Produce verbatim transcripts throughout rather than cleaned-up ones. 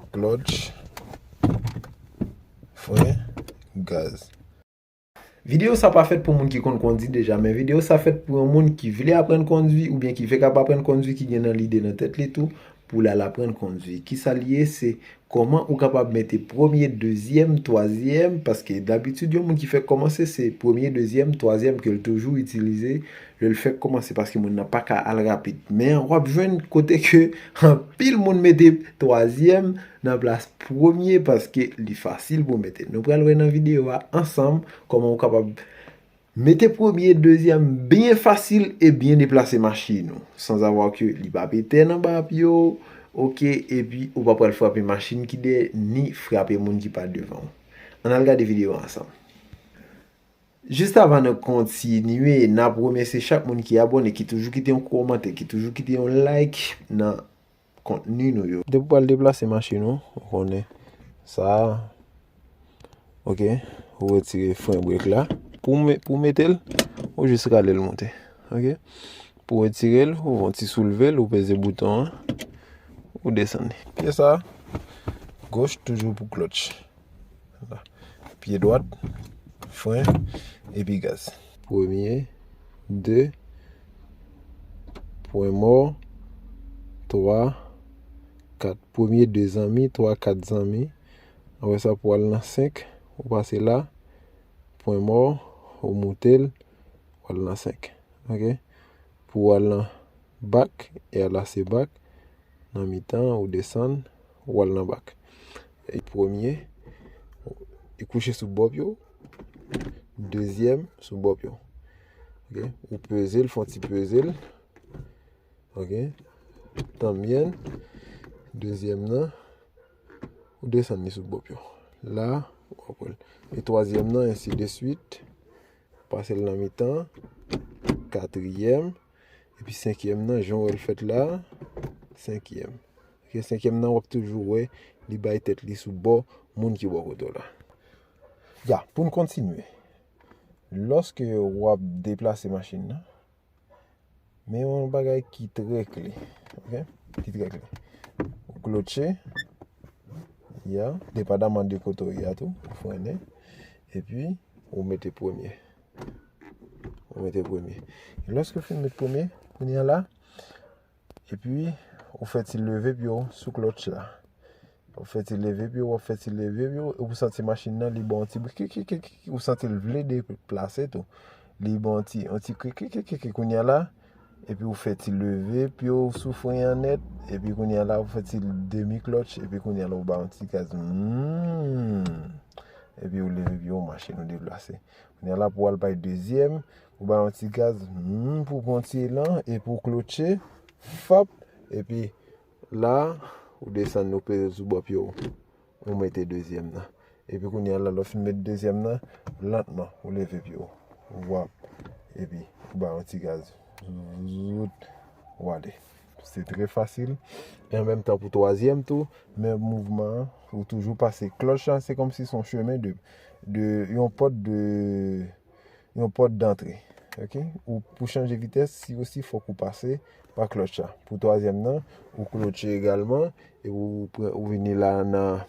Klòtch, fren, gaz. Videyo sa pa fèt pou moun ki konn kondwi deja, men videyo sa fèt pou yon moun ki vle aprann kondwi oubyen ki fèk ap aprann kondwi, ki gen nan lide nan tèt li tou pou l al aprann kondwi. Kisa l ye? Se kòman ou kapab mete premye, dezyèm, twazyèm, paske dabitid yon moun ki fèk kòmanse se premye, dezyèm, twazyèm ke l toujou itilize lè l fèk kòmanse, paske moun nan pa ka al rapid. Men w ap jwenn kote ke anpil moun mete twazyèm nan plas premye paske li fasil pou mete. Nou pral wè nan videyo a ansanm kòman ou kapab mete premye, dezyèm byen fasil e byen deplase machin ou, sanzavwa ke li p ap etèn anba pye w, oke, epi ou pa pral frape machin ki dèyè, ni frape moun ki pa devan w. Ann al gade videyo a ansanm. Jis avan nou kontinye, n ap remèsye chak moun ki abòne, ki toujou kite yon kòmantè, ki toujou kite yon like nan kontni nou yo. Depi w pral deplase machin ou, ou konnen sa, oke, ou retire fren brake la. Pou w me-, pou w mete l, ou jis rale l monte, oke. Pou w retire l, ou fè yon ti soulve l, ou peze bouton an, ou desann li. Pye sa, goch toujou pou klòtch. Pye dwat, fren, epi gaz. Premye, de, pwen mò, twa, kat. Premye, de zanmi, twa, kat zanmi. Apre sa, pou al nan senk, ou pase la, pwen mò, ou moute l, ou al nan senk. Oke? Pou w al nan bak, e a la se bak, nan mitan, ou desann, ou al nan bak. E premye, li kouche sou bò pye w, dezyèm sou bò pye w. Oke? Ou peze l, fè yon ti peze l. Oke? Tanbyen, dezyèm nan, ou desann li sou bò pye w. La, w ap wè l. E twazyèm nan, ensi de swit. Pase l nan mitan. Katriyèm. Epi senkyèm nan, jan w wè l fèt la. Senkyèm. Oke, senkyèm nan, w ap toujou wè li bay tèt li sou bò moun ki bò kote w la. Ya, pou n kontinye. Lòske w ap deplase machin nan, men yon bagay ki trè kle, oke? Ki trè kle. Ou klotche, ya, depandaman de kote w ye a tou, ou frennen, epi ou mete premye. Ou mete premye. E lòske w fin met premye, kounye a la, epi ou fè ti leve pye w sou klotch la. W ap fè ti leve pye w, w ap fè ti leve pye w, epi ou santi machin nan, li ba w ti bri, kikikiki, ou santi l vle deplase tou. Li ba w ti, yon ti kikikiki, kounye a la, epi ou fè ti leve pye w sou fren an nèt, epi kounye a la, ou fè ti demi klotch, epi kounye a la, ou ba yon ti gaz. Hmm. Epi ou leve pye w, machin ou deplase. Kounye a la, pou w al bay dezyèm, ou ba yon ti gaz, hmm, pou w pran ti elan, epi ou klotche, fap, epi la, ou desann, ou peze l sou bò pye w. Ou mete dezyèm nan. Epi kounye a la, lè w fin met dezyèm nan, lantman, ou leve pye w. W ap, epi ou ba yon ti gaz. Zout, ou ale. Se trè fasil. E an menm tan pou twazyèm tou, menm mouvman an, ou toujou pase klotch la, se kòmsi se yon chemen de, de, yon pòt de, yon pòt dantre. Oke? Ou pou chanje vitès, si osi fòk ou pase pa klotch la. Pou twazyèm nan, ou klotche egalman, e ou pran, ou vini la nan,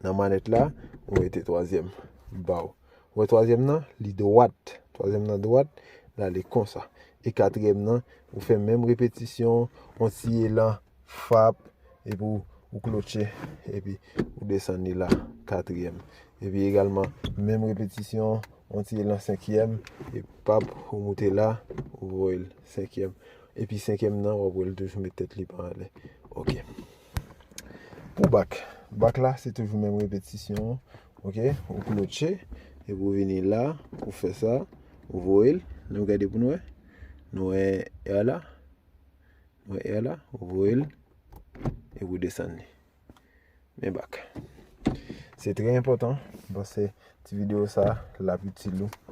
nan manèt la, ou mete twazyèm ba w. Ou wè twazyèm nan, li dwat. Twazyèm nan dwat, l ale konsa. E katriyèm nan, ou fè menm repetisyon, yon ti elan, fap, epi ou, ou klotche, epi ou desann li la, katriyèm. Epi egalman, menm repetisyon, yon ti elan senkyèm, e pap, ou moute la, ou voye l senkyèm. Epi senkyèm nan, w ap wè l toujou met tèt li pa anlè. Oke. Pou bak. Bak la, se toujou menm repetisyon an. Oke? Ou klotche, epi ou vini la, ou fè sa, ou voye l. Nou gade pou nou wè. Nou wè air la. Wè air la, ou voye l, epi ou desann li. Men bak. Se trè enpòtan, m panse ti videyo sa, l ap itil ou.